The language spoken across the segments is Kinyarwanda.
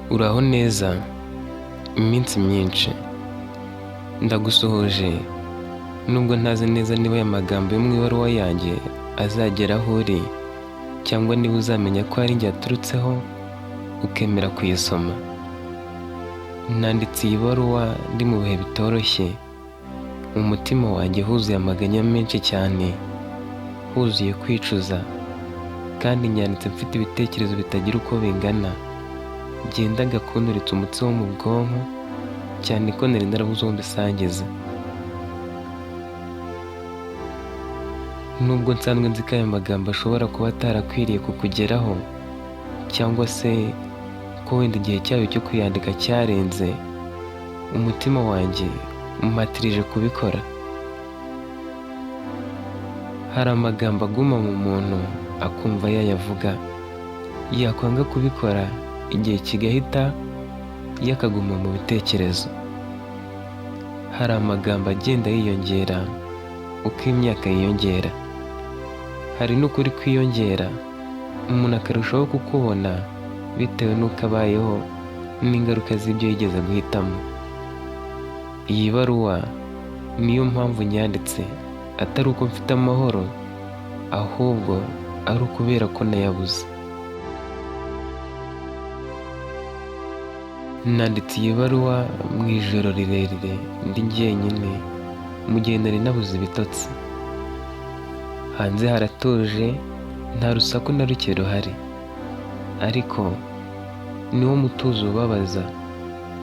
Uraho neza, iminsi myinshi. Ndagusuhuje nubwo ntazi neza niba aya magambo yo mu ibaruwa yanjye azagera aho uri cyangwa niba uzamenya ko ari njye yaturutseho ukemera kuyisoma. Nanditse iyi baruwa ndi mu bihe bitoroshye, mu mutima wanjye huzuye amaganya menshi cyane, huzuye kwicuza, kandi nyanditse mfite ibitekerezo bitagira uko bingana, byendaga kunturitsa umutsi wo mu bwonko, cyane ko nari narabuze uwo mbisangiza. Nubwo nsanzwe nzi ko aya magambo ashobora kuba atarakwiriye kukugeraho, cyangwa se ko wenda igihe cyayo cyo kuyandika cyarenze, umutima wanjye umpatirije kubikora. Hari amagambo aguma mu muntu akumva yayavuga, yakwanga kubikora igihe kigahita yo akaguma mu bitekerezo. Hari amagambo agenda yiyongera uko imyaka yiyongera. Hari n'ukuri kwiyongera, umuntu akarushaho kukubona bitewe n'uko abayeho n'ingaruka z'ibyo yigeze guhitamo. Iyi baruwa niyo mpamvu nyanditse, atari uko mfite amahoro, ahubwo ari ukubera ko nayabuze. Nanditse iyi baruwa mu ijoro rirerire ndi jyenyine, mu gihe nari nabuze ibitotsi. Hanze haratuje, nta rusaku na ruke ruhari, ariko niwo mutuzo ubabaza,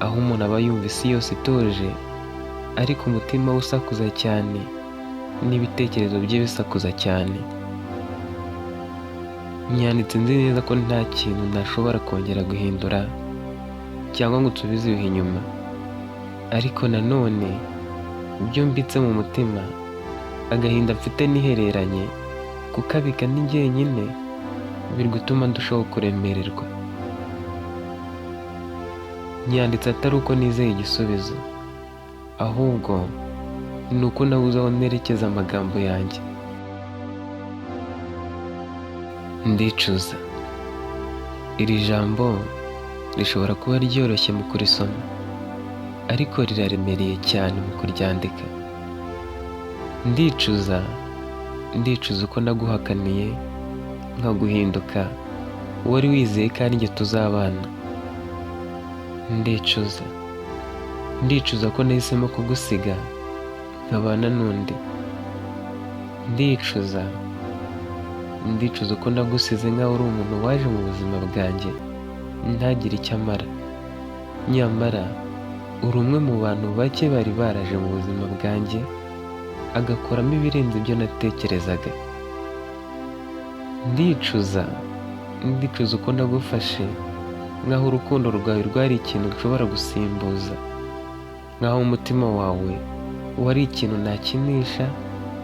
aho umuntu aba yumva isi yose ituje, ariko umutima we usakuza cyane n'ibitekerezo bye bisakuza cyane. Nyanditse nzi neza ko nta kintu ntashobora kongera guhindura cyangwa ngo nsubize ibihe inyuma, ariko nanone ibyo mbitse mu mutima, agahinda mfite nihereranye, kukabika ndi jyenyine biri gutuma ndushaho kuremererwa. Nyanditse atari uko nizeye igisubizo, ahubwo ni uko nabuze aho nerekeza amagambo yanjye. Ndicuza. Iri jambo rishobora kuba ryoroshye mu kurisoma, ariko riraremereye cyane mu kuryandika. Ndicuza, ndicuza uko naguhakaniye, nkaguhinduka, wari wizeye ko ari njye tuzabana. Ndicuza, ndicuza ko nahisemo kugusiga nkabana n'undi. Ndicuza, ndicuza uko nagusize nkaho uri umuntu waje mu buzima bwanjye ntagire icyo amara. Nyamara uri umwe mu bantu bake bari baraje mu buzima bwanjye agakoramo ibirenze ibyo natekerezaga. Ndicuza, ndicuza uko nagufashe nkaho urukundo rwawe rwari ikintu nshobora gusimbuza, nkaho umutima wawe wari ikintu nakinisha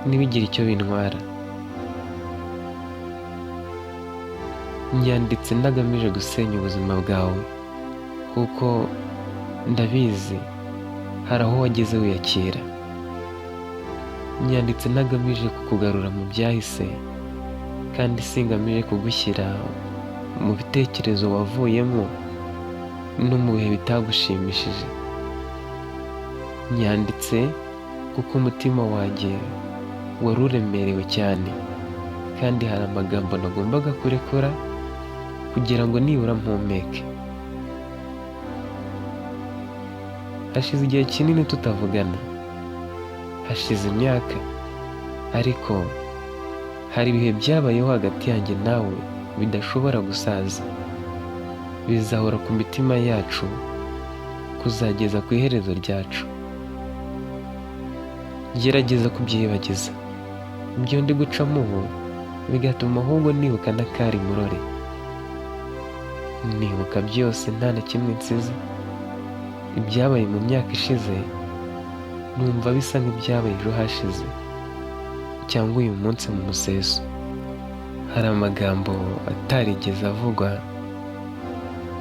ntibigire icyo bintwara. Nyanditse ntagamije gusenya ubuzima bwawe, kuko ndabizi hari aho wageze wiyakira. Nyanditse ntagamije kukugarura mu byahise, kandi singamije kugushyira mu bitekerezo wavuyemo no mu bihe bitagushimishije. Nyanditse kuko umutima wanjye wari uremerewe cyane, kandi hari amagambo nagombaga kurekura kugira ngo nibura mpumeke. Hashize igihe kinini tutavugana, hashize imyaka, ariko hari ibihe byabayeho hagati yanjye nawe bidashobora gusaza, bizahora ku mitima yacu kuzageza ku iherezo ryacu. Gerageza kubyiyibagiza, ibyo ndi gucamo ubu bigatuma ahubwo nibuka n'akari murore. Nibuka byose nta na kimwe nsize, ibyabaye mu myaka ishize numva bisa nk'ibyabaye ejo hashize cyangwa uyu munsi mu museso. Hari amagambo atarigeze avugwa,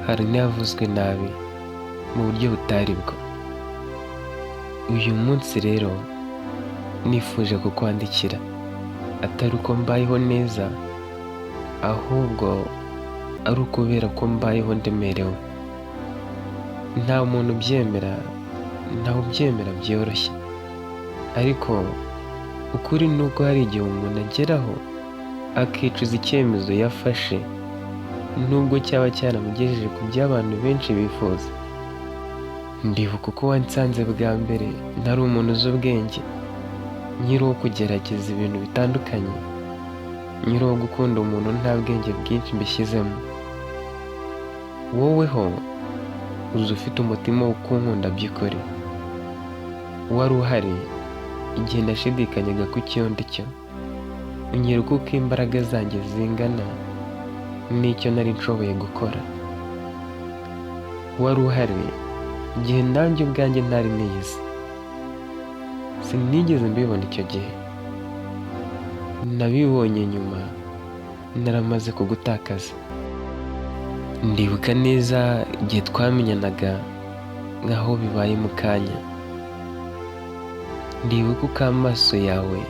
hari n'ayavuzwe nabi mu buryo butari bwo. Uyu munsi rero nifuje kukwandikira, atari uko mbayeho neza, ahubwo ari ukubera ko mbayeho ndemerewe. Nta muntu ubyemera, ntawe ubyemera byoroshye, ariko ukuri ni uko hari igihe umuntu ageraho akicuza icyemezo yafashe, nubwo cyaba cyaramugejeje ku byo abantu benshi bifuza. Ndibuka uko wansanze bwa mbere, ntari umuntu uzi ubwenge, nkiri uwo kugerageza ibintu bitandukanye, nkiri uwo gukunda umuntu nta bwenge bwinshi mbishyizemo. Woweho uza ufite umutima wo kunkunda by'ukuri. Wari uhari igihe nashidikanyaga ku cyo ndi cyo, unyereka uko imbaraga zanjye zingana n'icyo nari nshoboye gukora. Wari uhari igihe nanjye ubwanjye ntari niyizi. Sinigeze mbibona icyo gihe, nabibonye nyuma naramaze kugutakaza. Ndibuka neza igihe twamenyanaga nk'aho bibaye mu kanya. Ndibuka uko amaso yawe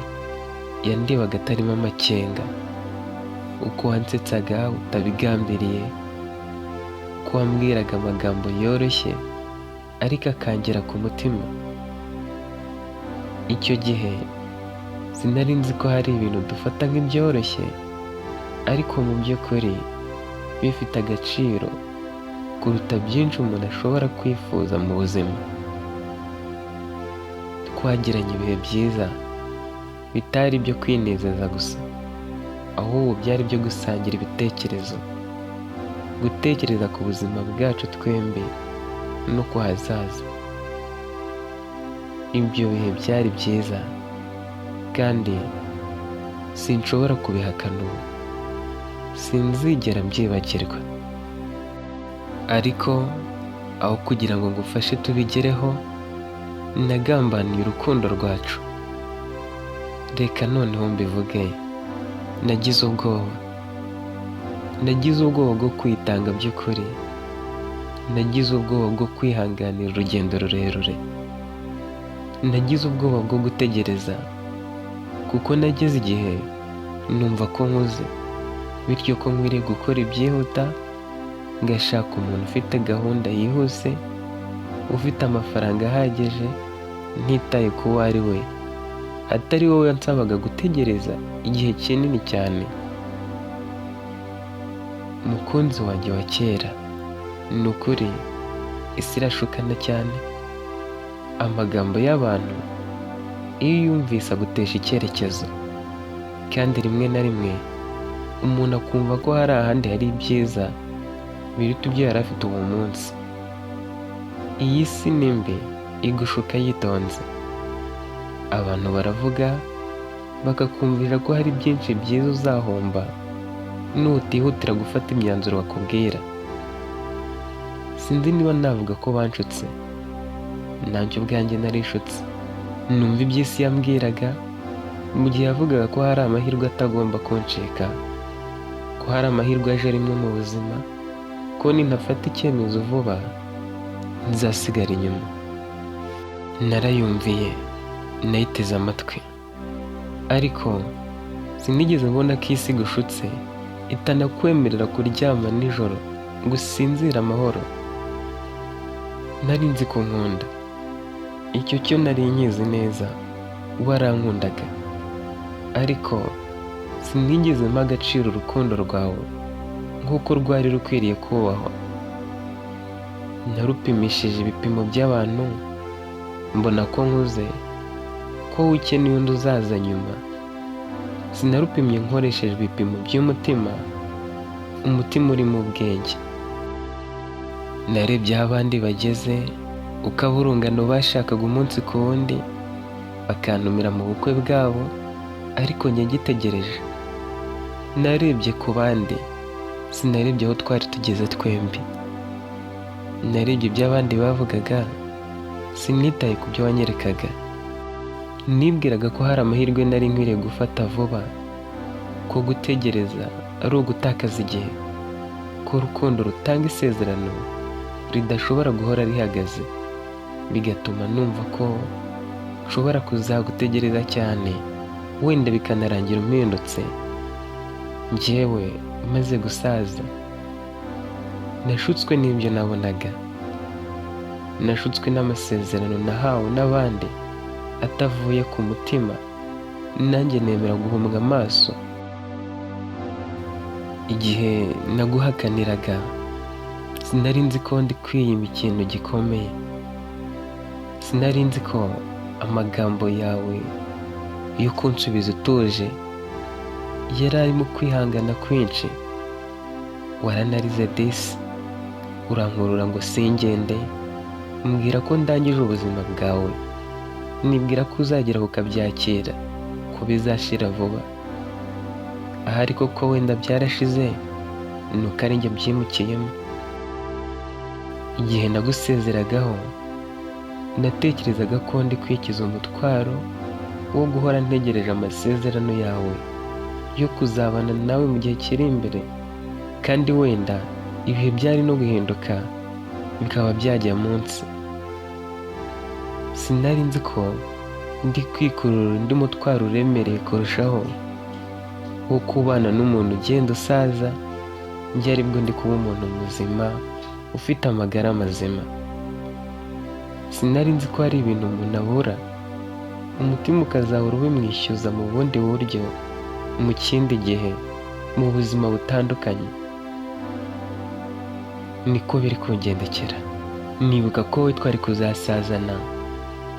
yandebaga atarimo amakenga, uko wansetsaga utabigambiriye, uko wambwiraga amagambo yoroshye ariko akangera ku mutima. Icyo gihe sinari nzi ko hari ibintu dufata nk'ibyoroshye, ariko mu by'ukuri bifite agaciro kuruta byinshi umuntu ashobora kwifuza mu buzima. Twagiranye ibihe byiza bitari ibyo kwinezeza gusa, ahubwo byari ibyo gusangira ibitekerezo, gutekereza ku buzima bwacu twembi no ku hazaza. Ibyo bihe byari byiza kandi sinshobora kubihakana ubu, sinzigera mbyibagirwa. Ariko aho kugira ngo ngufashe tubigereho, nagambaniye urukundo rwacu. Reka noneho mbivuge, nagize ubwoba. Nagize ubwoba bwo kwitanga by'ukuri, nagize ubwoba bwo kwihanganira urugendo rurerure, nagize ubwoba bwo gutegereza, kuko nageze igihe numva ko nkuze, bityo ko nkwiriye gukora ibyihuta, ngashaka umuntu ufite gahunda yihuse, ufite amafaranga ahagije, ntitaye ku wo ari we, atari wowe wansabaga gutegereza igihe kinini cyane. Mukunzi wanjye wa kera, ni ukuri isi irashukana cyane. Amagambo y'abantu iyo uyumvise agutesha icyerekezo, kandi rimwe na rimwe umuntu akumva ko hari ahandi hari ibyiza biruta ibyo yari afite uwo munsi. Iyi si ni mbi, igushuka yitonze. Abantu baravuga bakakumvisha ko hari byinshi byiza uzahomba nutihutira gufata imyanzuro bakubwira. Sinzi niba navuga ko banshutse, nanjye ubwanjye narishutse. Numva iby'isi yambwiraga mu gihe yavugaga ko hari amahirwe atagomba kuncika, ko hari amahirwe aje rimwe mu buzima, ko nintafata icyemezo vuba nzasigara inyuma. Narayumviye, nayiteze amatwi, ariko sinigeze mbona ko isi igushutse itanakwemerera kuryama nijoro ngo usinzire amahoro. Nari nzi ko unkunda, icyo cyo nari nkizi neza, warankundaga, ariko sinigeze mpa agaciro urukundo rwawe nk'uko rwari rukwiriye kubahwa. Narupimishije ibipimo by'abantu, mbona ko nkuze, ko wowe ukeneye undi uzaza nyuma. Sinarupimye nkoresheje ibipimo by'umutima, umutima urimo ubwenge. Narebye aho abandi bageze, uko aburungano bashakaga umunsi ku wundi, bakantumira mu bukwe bwabo, ariko njye ngitegereje. Narebye ku bandi, sinarebye aho twari tugeze twembi. Narebye ibyo abandi bavugaga, sinitaye ku byo wanyerekaga. Nibwiraga ko hari amahirwe nari nkwiriye gufata vuba, ko gutegereza ari ugutakaza igihe, ko urukundo rutanga isezerano ridashobora guhora rihagaze, bigatuma numva ko nshobora kuzagutegereza cyane, wenda bikanarangira umpindutse. Njyewe maze gusaza, nashutswe n'ibyo nabonaga, Nashutswe n'amasezerano nahawe n'abandi atavuye ku mutima, nanjye nemera guhumwa amaso. Igihe naguhakaniraga, sinari nzi ko ndi kwiyima ikintu gikomeye. Sinari nzi ko amagambo yawe yo kunsubiza utuje yari arimo kwihangana kwinshi. Waranarize disi, urankurura ngo singende, umbwira ko ndangije ubuzima bwawe, nibwira ko uzagera ukabyakira, ko bizashira vuba. Ahari koko wenda byarashize, nuko ari njye byimukiyemo. Igihe nagusezeragaho, natekerezaga ko ndi kwikiza umutwaro wo guhora ntegereje amasezerano yawe yo kuzabana nawe mu gihe kiri imbere, kandi wenda ibihe byari no guhinduka bikaba byajya munsi. Sinari nzi ko ndi kwikurura undi mutwaro uremereye kurushaho wo kubana n'umuntu ugenda usaza, njye aribwo ndi kuba umuntu muzima ufite amagara mazima. Sinari nzi ko hari ibintu umuntu abura, umutima ukazahora ubimwishyuza mu bundi buryo, mu kindi gihe, mu buzima butandukanye. Niko biri kungendekera. Nibuka ko wowe twari kuzasazana,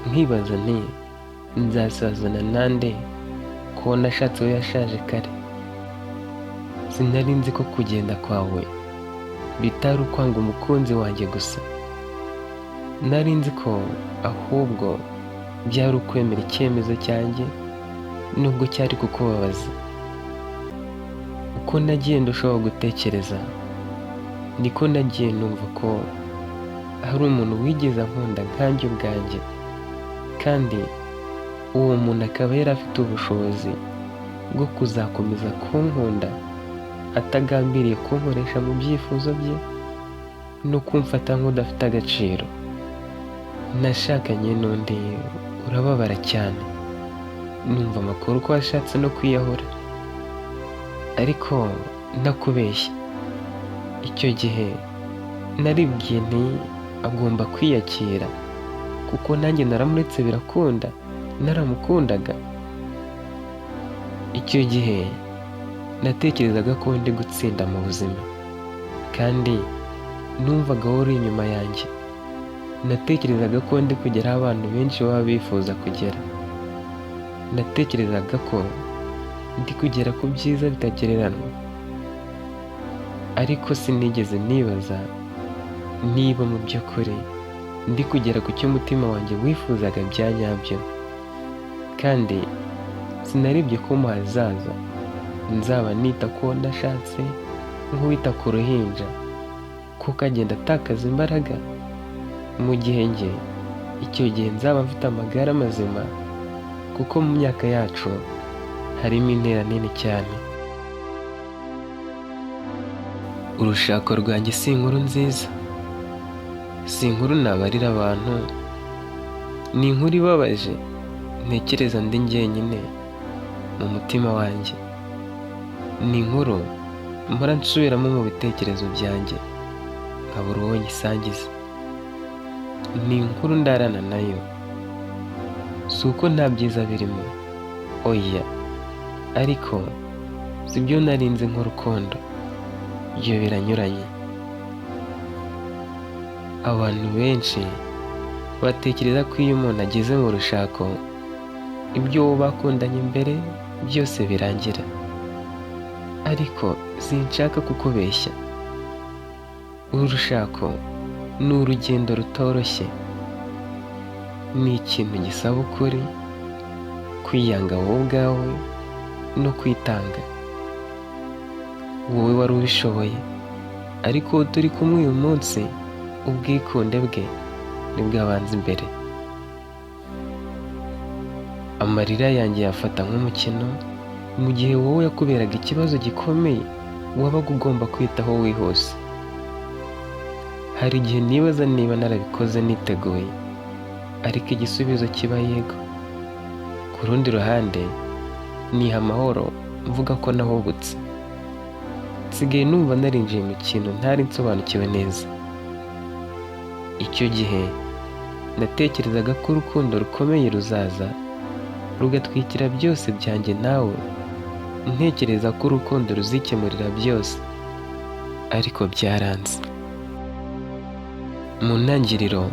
nkibaza nti nzasazana nande ko nashatse we yashaje kare. Sinari nzi ko kugenda kwawe bitari ukwanga umukunzi wanjye gusa. Nari nzi ko ahubwo byari ukwemera icyemezo cyanjye nubwo cyari kukubabaza. Uko nagiye ndushaho gutekereza, niko nagiye numva ko hari umuntu wigeze ankunda nkanjye ubwanjye, kandi uwo muntu akaba yari afite ubushobozi bwo kuzakomeza kunkunda atagambiriye kunkoresha mu byifuzo bye no kumfata nk'udafite agaciro. Nashakanye n'undi urababara cyane, numva amakuru ko washatse no kwiyahura, ariko ntakubeshya, icyo gihe naribwiye nti agomba kwiyakira kuko nanjye naramuretse birakunda, naramukundaga. Icyo gihe natekerezaga ko ndi gutsinda mu buzima, kandi numvaga wowe uri inyuma yanjye. Natekerezaga ko ndi kugera aho abantu benshi baba bifuza kugera. Natekerezaga ko ndi kugera ku byiza bitagereranywa, ariko sinigeze nibaza niba mu by'ukuri ndi kugera ku cyo umutima wanjye wifuzaga bya nyabyo, kandi sinarebye ko mu hazaza nzaba nita ku wo nashatse nk'uwita ku ruhinja, kuko agenda atakaza imbaraga, mu gihe njye icyo gihe nzaba mfite amagara mazima, kuko mu myaka yacu harimo intera nini cyane. Urushako rwanjye si inkuru nziza, si inkuru nabarira abantu, ni inkuru ibabaje ntekereza ndi njyenyine mu mutima wanjye. Ni inkuru mpora nsubiramo mu bitekerezo byanjye nkabura uwo nyisangiza. Ni inkuru ndarana nayo, si uko nta byiza birimo, oya, ariko si byo narinzi nk'urukundo, ibyo biranyuranye. Abantu benshi batekereza ko iyo umuntu ageze mu rushako, ibyo uwo bakundanye mbere byose birangira, ariko sinshaka kukubeshya, uru rushako ni urugendo rutoroshye, ni ikintu gisaba ukuri, kwiyanga wowe ubwawe no kwitanga. Wowe wari ubishoboye, ariko uwo turi kumwe uyu munsi, ubwikunde bwe nibwo abanza imbere. Amarira yanjye yafata nk'umukino, mu gihe wowe yakuberaga ikibazo gikomeye wabaga ugomba kwitaho wihuse. Hari igihe nibaza niba narabikoze niteguye, ariko igisubizo kiba yego. Ku rundi ruhande, niha amahoro mvuga ko nahubutse. Nsigaye numva narinjiye mu kintu ntari nsobanukiwe neza. Icyo gihe Natekerezaga ko urukundo rukomeye ruzaza rugatwikira byose byanjye nawe, ntekereza ko urukundo ruzikemurira byose, ariko byaranze. Mu ntangiriro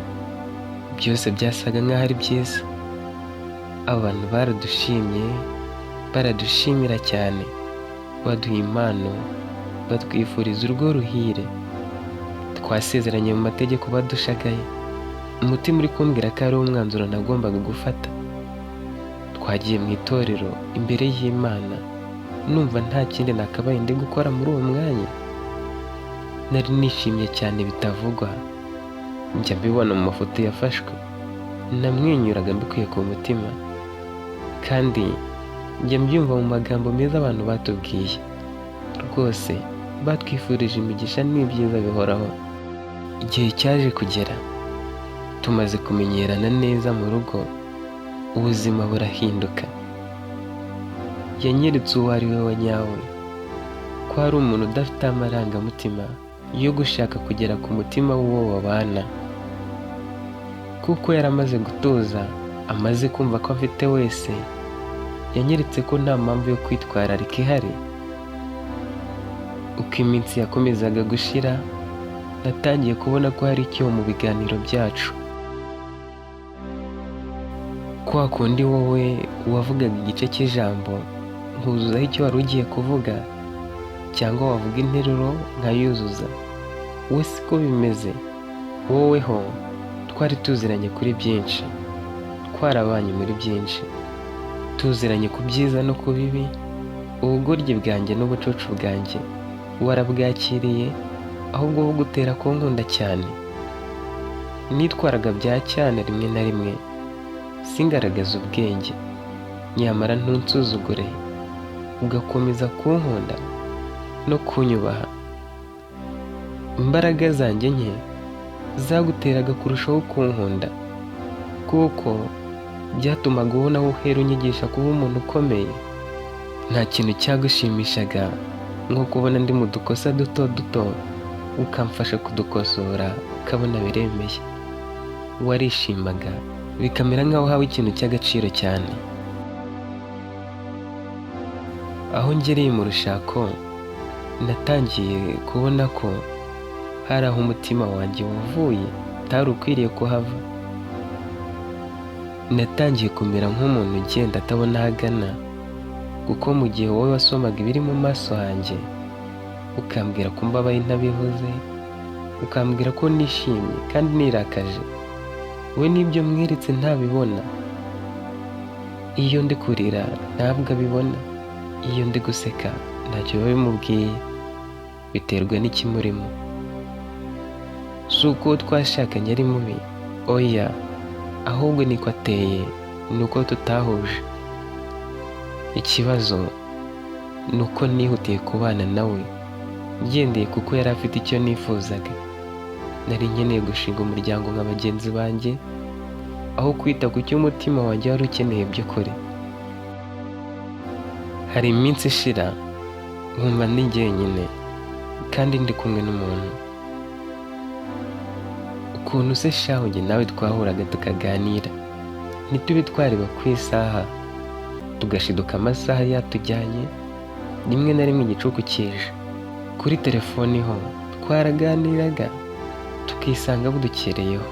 byose byasaga nk'aho ari byiza, abantu baradushimye, baradushimira cyane, baduha impano, batwifuriza urugo ruhire. Twasezeranye mu mategeko badushagaye, umutima uri kumbwira ko ari wo mwanzuro nagombaga gufata. Twagiye mu itorero imbere y'Imana, numva nta kindi nakabaye ndi gukora muri uwo mwanya. Nari nishimye cyane bitavugwa, njya mbibona mu mafoto yafashwe, namwenyuraga mbikuye ku mutima, kandi njya mbyumva mu magambo meza abantu batubwiye. Rwose batwifurije imigisha n'ibyiza bihoraho. Igihe cyaje kugera, tumaze kumenyerana neza mu rugo, ubuzima burahinduka. Yanyeretse uwo ari we wa nyawe, ko ari umuntu udafite amarangamutima yo gushaka kugera ku mutima w'uwo babana, kuko yaramaze gutuza, amaze kumva ko afite wese. Yanyeretse ko nta mpamvu yo kwitwararika ihari. Uko iminsi yakomezaga gushira, natangiye kubona ko hari icyuho mu biganiro byacu. Kwa kundi wowe wavugaga igice cy'ijambo nkuzuzaho icyo wari ugiye kuvuga, cyangwa wavuga interuro nkayuzuza, we siko bimeze. Woweho twari tuziranye kuri byinshi, twarabanye muri byinshi, tuziranye ku byiza no ku bibi. Ubugoryi bwanjye n'ubucucu bwanjye warabwakiriye, ahubwo bugutera kunkunda cyane. Nitwaraga bya cyane rimwe na rimwe, singaragaze ubwenge, nyamara ntunsuzugure, ugakomeza kunkunda no kunyubaha. Imbaraga zanjye nke zaguteraga kurushaho kunkunda, kuko byatumaga ubona aho uhera unyigisha kuba umuntu ukomeye. Nta kintu cyagushimishaga nko kubona ndi mu dukosa duto duto, ukamfasha kudukosora, ukabona biremeye. Warishimaga bikamera nk'aho uhawe ikintu cy'agaciro cyane. Aho ngereye mu rushako, natangiye kubona ko hari aho umutima wanjye wavuye utari ukwiriye kuhava. Natangiye kumera nk'umuntu ugenda atabona aho agana, kuko mu gihe wowe wasomaga ibiri mu maso hanjye, ukambwira ko mbabaye ntabivuze, ukambwira ko nishimye kandi nirakaje, we n'ibyo mweretse ntabibona. Iyo ndi kurira ntabwo abibona, iyo ndi guseka ntacyo biba bimubwiye, biterwa n'ikimurimo. Si uko uwo twashakanye ari mubi, oya, ahubwo niko ateye, ni uko tutahuje. Ikibazo ni uko nihutiye kubana nawe ngendeye kuko yari afite icyo nifuzaga. Nari nkeneye gushinga umuryango nka bagenzi banjye, aho kwita ku cyo umutima wanjye wari ukeneye by'ukuri. Hari iminsi ishira nkumva ndi jyenyine kandi ndi kumwe n'umuntu. Ukuntu se shahu njye nawe twahuraga tukaganira, ntitube twareba ku isaha, tugashiduka amasaha yatujyanye, rimwe na rimwe igicuku kije. Kuri telefoni ho twaraganiraga tukisanga budukereyeho.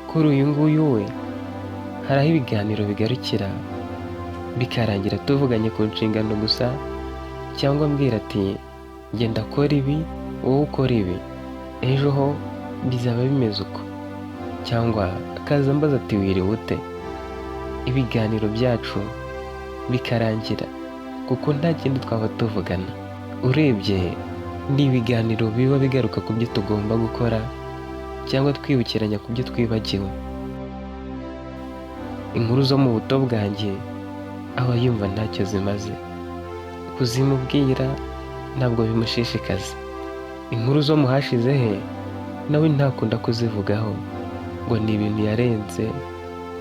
Kuri uyu nguyu we hari aho ibiganiro bigarukira, bikarangira tuvuganye ku nshingano gusa, cyangwa ambwira ati genda kora ibi, wowe ukora ibi, ejo ho bizaba bimeze uko, cyangwa akaza ambaza ati wiriwe ute. Ibiganiro byacu bikarangira kuko nta kindi twaba tuvugana. Urebye ni ibiganiro biba bigaruka ku byo tugomba gukora cyangwa twibukiranya ku byo twibagiwe. Inkuru zo mu buto bwanjye aba yumva ntacyo zimaze, kuzimubwira ntabwo bimushishikaza. Inkuru zo mu hashize he nawe ntakunda kuzivugaho, ngo ni ibintu yarenze,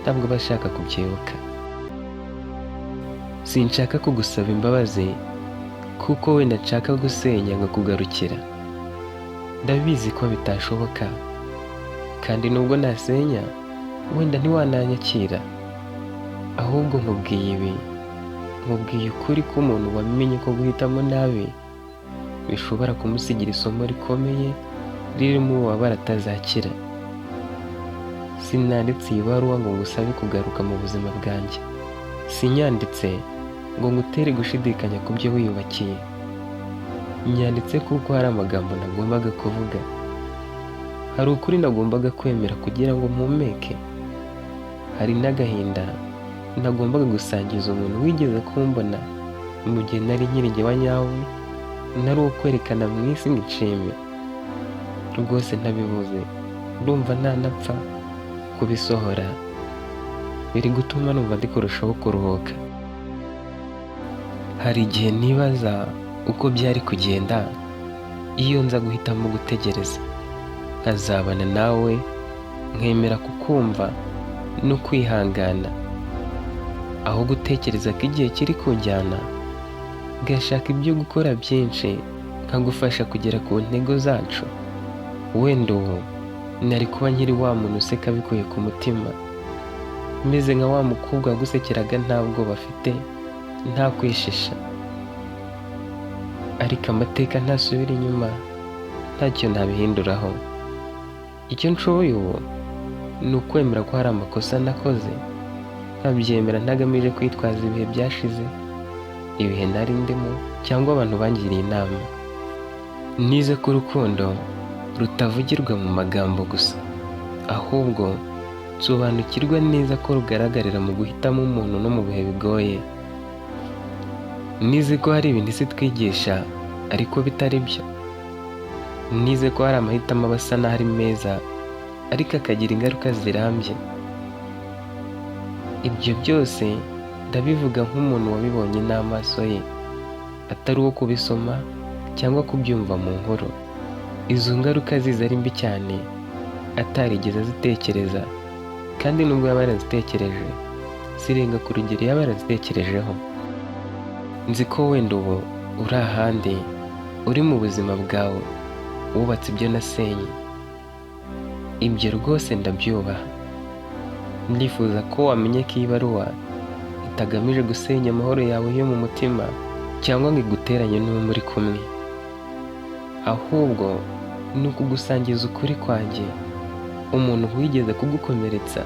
ntabwo aba ashaka kubyibuka. Sinshaka kugusaba imbabazi kuko wenda nshaka gusenya nkakugarukira. Ndabizi ko bitashoboka, Kandi nubwo nasenya, wenda ntiwananyakira. Ahubwo nkubwiye ibi, nkubwiye ukuri k'umuntu wamenye ko guhitamo nabi bishobora kumusigira isomo rikomeye ririmo ububabare atazakira. Sinanditse iyi baruwa ngo ngusabe kugaruka mu buzima bwanjye. Sinyanditse ngo ngutere gushidikanya ku byo wiyubakiye. Nyanditse kuko hari amagambo nagombaga kuvuga. Hari ukuri nagombaga kwemera kugira ngo mpumeke. Hari n'agahinda nagombaga gusangiza umuntu wigeze kumbona mu gihe nari nkiri jye wa nyawe, nari uwo kwerekana mu isi ngo nshime. Rwose ntabivuze, ndumva ntanapfa kubisohora. Biri gutuma numva ndi kurushaho kuruhuka. Hari igihe nibaza uko byari kugenda iyo nza guhitamo gutegereza, nkazabana nawe, nkemera kukumva no kwihangana, aho gutekereza ko igihe kiri kunjyana, ngashaka ibyo gukora byinshi nkagufasha kugera ku ntego zacu. Wenda ubu nari kuba nkiri wa muntu useka bikuye ku mutima, meze nka wa mukobwa wagusekeraga nta bwoba afite, nta kwishisha. Ariko amateka ntasubira inyuma, ntacyo nabihinduraho. Icyo nshoboye ubu ni ukwemera ko hari amakosa nakoze, nkabyemera ntagamije kwitwaza ibihe byashize, ibihe nari ndimo cyangwa abantu bangiriye inama. Nize ko urukundo rutavugirwa mu magambo gusa, ahubwo nsobanukirwa neza ko rugaragarira mu guhitamo umuntu no mu bihe bigoye. Nize ko hari ibintu isi twigisha ariko bitari byo. Nize ko hari amahitamo aba asa n'aho ari meza ariko akagira ingaruka zirambye. Ibyo byose ndabivuga nk'umuntu wabibonye n'amaso ye, atari uwo kubisoma cyangwa kubyumva mu nkuru. Izo ngaruka ziza ari mbi cyane atarigeze azitekereza, kandi nubwo yaba yarazitekereje, zirenga ku rugero yaba yarazitekerejeho. Nzi ko wenda ubu uri ahandi, uri mu buzima bwawe, wubatse ibyo nasenye. Ibyo rwose ndabyubaha. Ndifuza ko wamenya ko iyi baruwa itagamije gusenya amahoro yawe yo mu mutima cyangwa ngo iguteranye n'uwo muri kumwe. Ahubwo ni ukugusangiza ukuri kwanjye, umuntu wigeze kugukomeretsa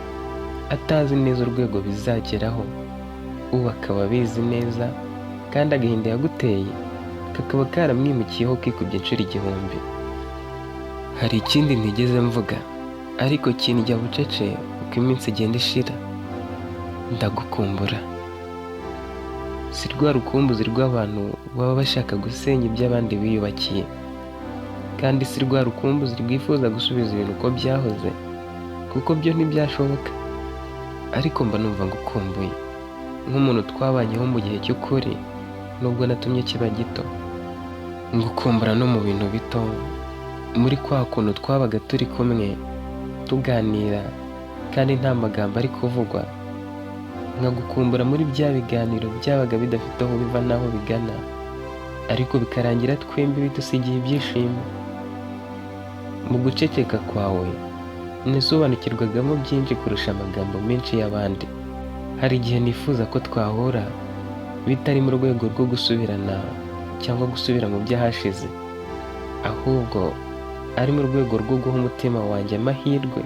atazi neza urwego bizageraho, ubu akaba abizi neza kandi agahinda yaguteye kakaba karamwimukiyeho kikubye inshuro 1000. Hari ikindi ntigeze mvuga ariko kindya bucece uko iminsi igenda ishira. Ndagukumbura. Si rwa rukumbuzi rw'abantu baba bashaka gusenya ibyo abandi biyubakiye, kandi si rwa rukumbuzi rwifuza gusubiza ibintu uko byahoze, kuko byo ntibyashoboka. Ariko mba numva ngukumbuye nk'umuntu twabanyeho mu gihe cy'ukuri, nubwo natumye kiba gito. Ngukumbura no mu bintu bito, muri kwa kuntu twabaga turi kumwe tuganira kandi nta magambo ari kuvugwa. Nkagukumbura muri bya biganiro byabaga bidafite aho biva n'aho bigana, ariko bikarangira twembi bidusigiye ibyishimo. Mu guceceka kwawe nasobanukirwagamo byinshi kurusha amagambo menshi y'abandi. Hari igihe nifuza ko twahura bitari mu rwego rwo gusubirana cyangwa gusubira mu by'ahashize, ahubwo ari mu rwego rwo guha umutima wanjye amahirwe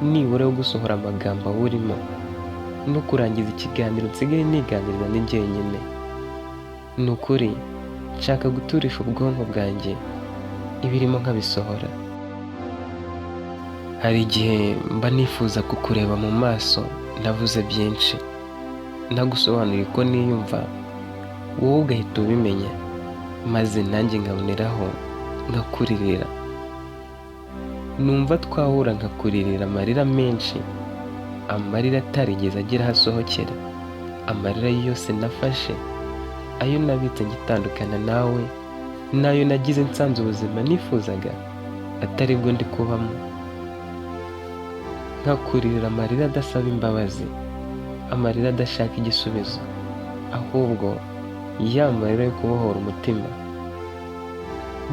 nibura yo gusohora amagambo awurimo no kurangiza ikiganiro nsigaye niganirira ndi jyenyine. Ni ukuri nshaka guturisha ubwonko bwanjye ibirimo nkabisohora. Hari igihe mba nifuza kukureba mu maso navuze byinshi, nagusobanuriye uko niyumva, wowe ugahita ubimenya, maze nanjye nkaboneraho nkakuririra. Numva twahura nkakuririra amarira menshi, amarira atarigeze agira aho asohokera, amarira yose nafashe, ayo nabitse ngitandukana nawe, n'ayo nagize nsanze ubuzima nifuzaga atari bwo ndi kubamo. Nkakuririra amarira adasaba imbabazi, amarira adashaka igisubizo, ahubwo ya marira yo kubohora umutima.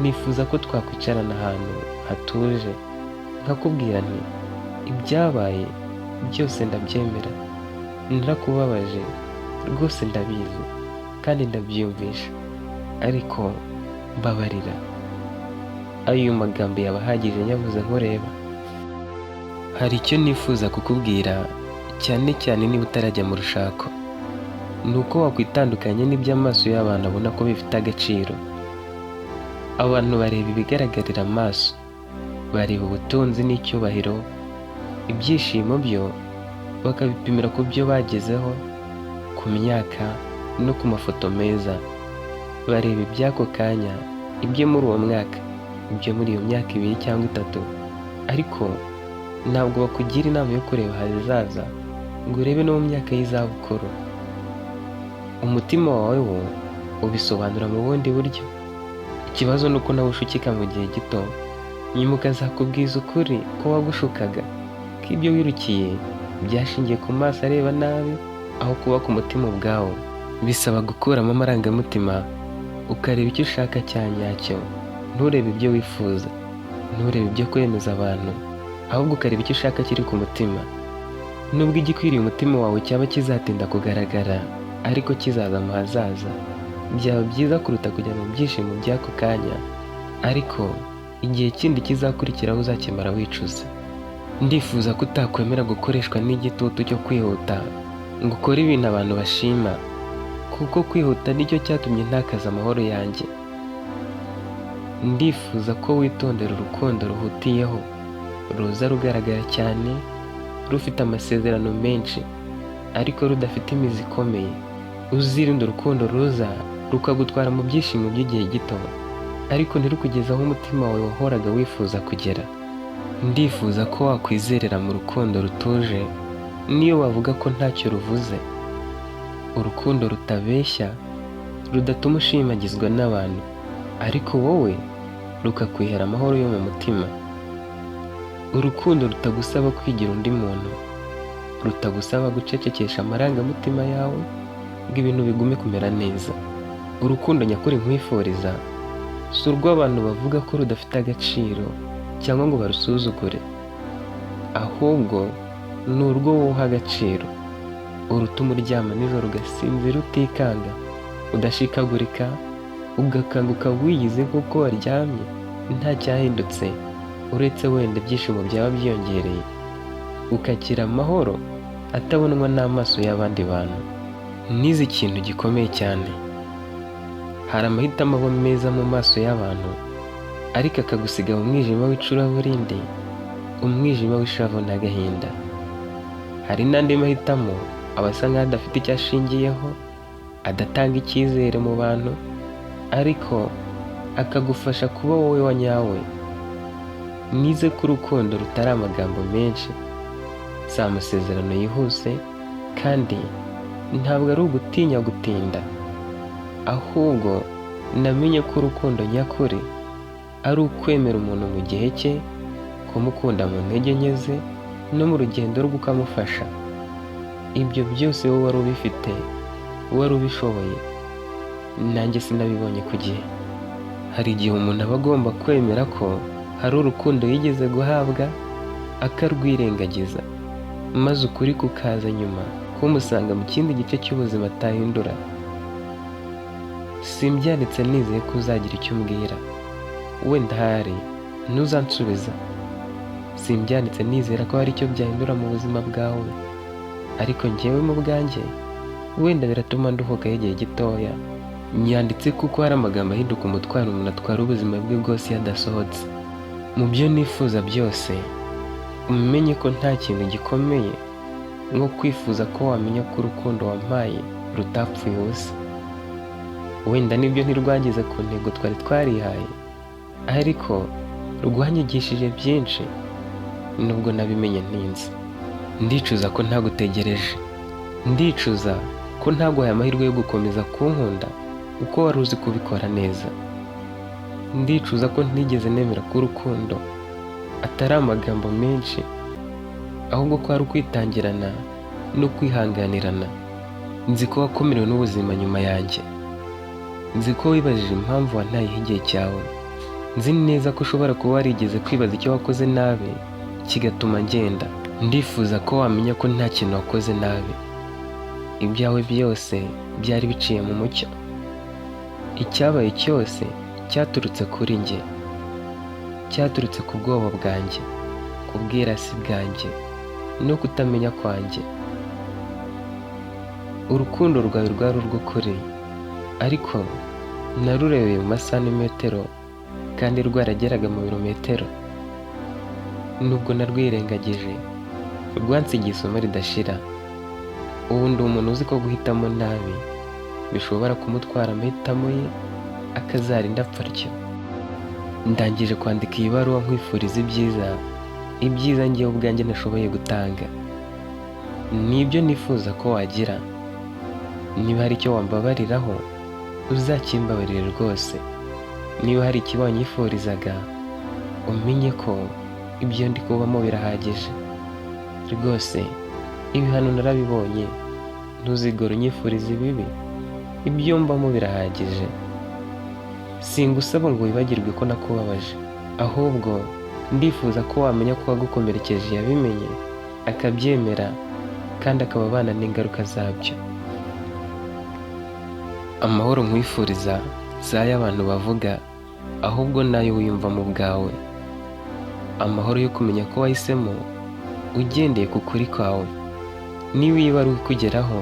Nifuza ko twakwicarana ahantu hatuje, Nkakubwira nti ibyabaye byose ndabyemera, narakubabaje rwose ndabizi kandi ndabyiyumvisha, ariko mbabarira. Ayo magambo yaba ahagije nyabuze nkureba. Hari icyo nifuza kukubwira, cyane cyane niba utarajya mu rushako, ni uko wakwitandukanya n'ibyo amaso y'abantu abona ko bifite agaciro. Abantu bareba ibigaragarira amaso, bareba ubutunzi n'icyubahiro, ibyishimo byo bakabipimira ku byo bagezeho, ku myaka no ku mafoto meza. Bareba iby'ako kanya, ibyo muri uwo mwaka, ibyo muri iyo myaka 2 cyangwa 3, ariko ntabwo bakugira inama yo kureba ahazaza ngo urebe no mu myaka y'izabukuru. Umutima wawe wo ubisobanura mu bundi buryo. Ikibazo ni uko nawe ushukika mu gihe gito, nyuma ukazakubwiza ukuri ko wagushukaga, ko ibyo wirukiye byashingiye ku maso areba nabi aho kuba ku mutima ubwawo. Bisaba gukuramo amarangamutima, ukareba icyo ushaka cya nyacyo, nturebe ibyo wifuza, nturebe ibyo kwemeza abantu, ahubwo ukareba icyo ushaka kiri ku mutima. Nubwo igikwiriye umutima wawe cyaba kizatinda kugaragara, ariko kizaza mu hazaza, byaba byiza kuruta kujya mu byishimo by'ako kanya, ariko igihe kindi kizakurikiraho uzakimara wicuza. Ndifuza ko utakwemera gukoreshwa n'igitutu cyo kwihuta ngo ukore ibintu abantu bashima, kuko kwihuta nicyo cyatumye ntakaza amahoro yanjye. Ndifuza ko witondera urukundo ruhutiyeho, ruza rugaragara cyane, rufite amasezerano menshi, ariko rudafite imizi ikomeye. Uzirinde urukundo ruza rukagutwara mu byishimo by'igihe gito, ariko ntirukugeze aho umutima wawe wahoraga wifuza kugera. Ndifuza ko wakwizerera mu rukundo rutuje, niyo bavuga ko ntacyo ruvuze. Urukundo rutabeshya, rudatuma ushimagizwa n'abantu, ariko wowe rukakwihera amahoro yo mu mutima. Urukundo rutagusaba kwigira undi muntu, rutagusaba gucecekesha amarangamutima yawe ngo ibintu bigume kumera neza. Urukundo nyakuri nkwifuriza si urw'abantu bavuga ko rudafite agaciro cyangwa ngo barusuzugure, ahubwo ni urwo wowe uha agaciro, urutuma uryama nijoro ugasinzira utikanga, udashikagurika, ugakanguka wiyizi nk'uko waryamye nta cyahindutse, uretse wenda ibyishimo byaba byiyongereye, ukakira amahoro atabonwa n'amaso y'abandi bantu. Nize ikintu gikomeye cyane. Hari amahitamo aba meza mu maso y'abantu, ariko akagusiga mu mwijima w'icuraburindi, umwijima w'ishavu n'agahinda. Hari n'andi mahitamo aba asa nk'aho adafite icyo ashingiyeho, adatanga icyizere mu bantu, ariko akagufasha kuba wowe wa nyawe. Nize ko urukundo rutari amagambo menshi, si amasezerano yihuse, kandi ntabwo ari ugutinya gutinda, ahubwo namenye ko urukundo nyakuri ari ukwemera umuntu mu gihe cye, kumukunda mu ntege nke ze no mu rugendo rwe ukamufasha. Ibyo byose wowe wari ubifite, wari ubishoboye, nanjye sinabibonye ku gihe. Hari igihe umuntu aba agomba kwemera ko hari urukundo yigeze guhabwa akarwirengagiza, maze ukuri kukaza nyuma kumusanga mu kindi gice cy'ubuzima atahindura. Simbyanditse nizeye ko uzagira icyo umbwira, wenda ahari ntuzansubiza. Simbyanditse nizera ko hari icyo byahindura mu buzima bwawe, ariko njyewe mu bwanjye wenda biratuma nduhukaho igihe gitoya. Nyanditse kuko hari amagambo ahinduka umutwaro umuntu atwara ubuzima bwe bwose iyo adasohotse. Mu byo nifuza byose, umenye ko nta kintu gikomeye nko kwifuza ko wamenya ko urukundo wampaye rutapfuye ubusa. Wenda nibyo ntirwageze ku ntego twari twarihaye, ariko rwanyigishije byinshi nubwo nabimenye ntinze. Ndicuza ko ntagutegereje, ndicuza ko ntaguhaye amahirwe yo gukomeza kunkunda uko wari uzi kubikora neza. Ndicuza ko ntigeze nemera ko urukundo atari amagambo menshi, ahubwo ko ari ukwitangirana no kwihanganirana. Nzi ko wakomerewe n'ubuzima nyuma yanjye, nzi ko wibajije impamvu wantayeho igihe cyawe, nzi neza ko ushobora kuba warigeze kwibaza icyo wakoze nabi kigatuma ngenda. Ndifuza ko wamenya ko nta kintu wakoze nabi, ibyawe byose byari biciye mu mucyo. Icyabaye cyose cyaturutse kuri njye, cyaturutse ku bwoba bwanjye, ku bwirasi bwanjye no kutamenya kwanjye. Urukundo rwawe rwari urw'ukuri, ariko narurebeye mu masantimetero kandi rwarageraga mu birometero. Nubwo narwirengagije, rwansigiye isomo ridashira. Ubu ndi umuntu uzi ko guhitamo nabi bishobora kumutwara amahitamo ye, akazarinda apfa atyo. Ndangije kwandika iyi baruwa nkwifuriza ibyiza, ibyiza njyewe ubwanjye ntashoboye gutanga. Nibyo nifuza ko wagira. Niba hari icyo wambabariraho, uzakimbabarire rwose. Niba hari icyo wanyifurizaga, umenye ko ibyo ndi kubamo birahagije rwose. Ibihano narabibonye, ntuzigere unyifuriza ibibi, ibyo mbamo birahagije. Singusaba ngo wibagirwe ko nakubabaje, ahubwo ndifuza ko wamenya ko uwagukomerekeje yabimenye, akabyemera kandi akaba abana n'ingaruka zabyo. Amahoro nkwifuriza si ay'abantu bavuga, ahubwo n'ayo wiyumvamo ubwawe. Amahoro yo kumenya ko wahisemo ugendeye ku kuri kwawe. Niba iyi baruwa ikugeraho,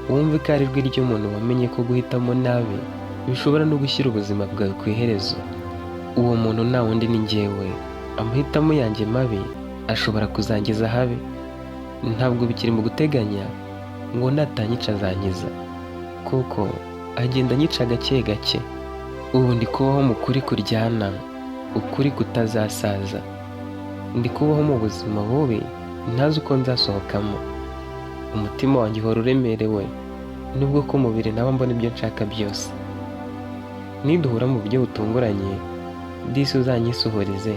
wumve ko ari ijwi ry'umuntu wamenye ko guhitamo nabi bishobora no gushyira ubuzima bwawe ku iherezo. Uwo muntu nta wundi, ni njyewe. Amahitamo yanjye mabi ashobora kuzangiza ahabi. Ntabwo bikiri mu guteganya ngo natanyica azankiza, kuko agenda anyica gake gake. Ubu ndi kubaho mu kuri kuryana, ukuri kutazasaza. Ndi kubaho mu buzima bubi ntazi uko nzasohokamo. Umutima wanjye uhora uremerewe, nubwo ku mubiri naba mbona ibyo nshaka byose. Niduhura mu buryo butunguranye, disi uzanyisuhurize,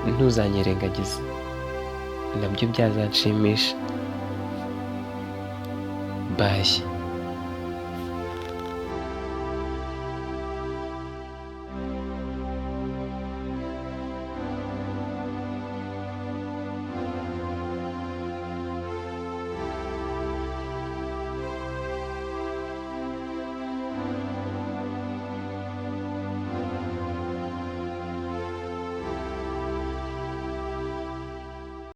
ntuzanyirengagize, nabyo byazanshimisha. Bye.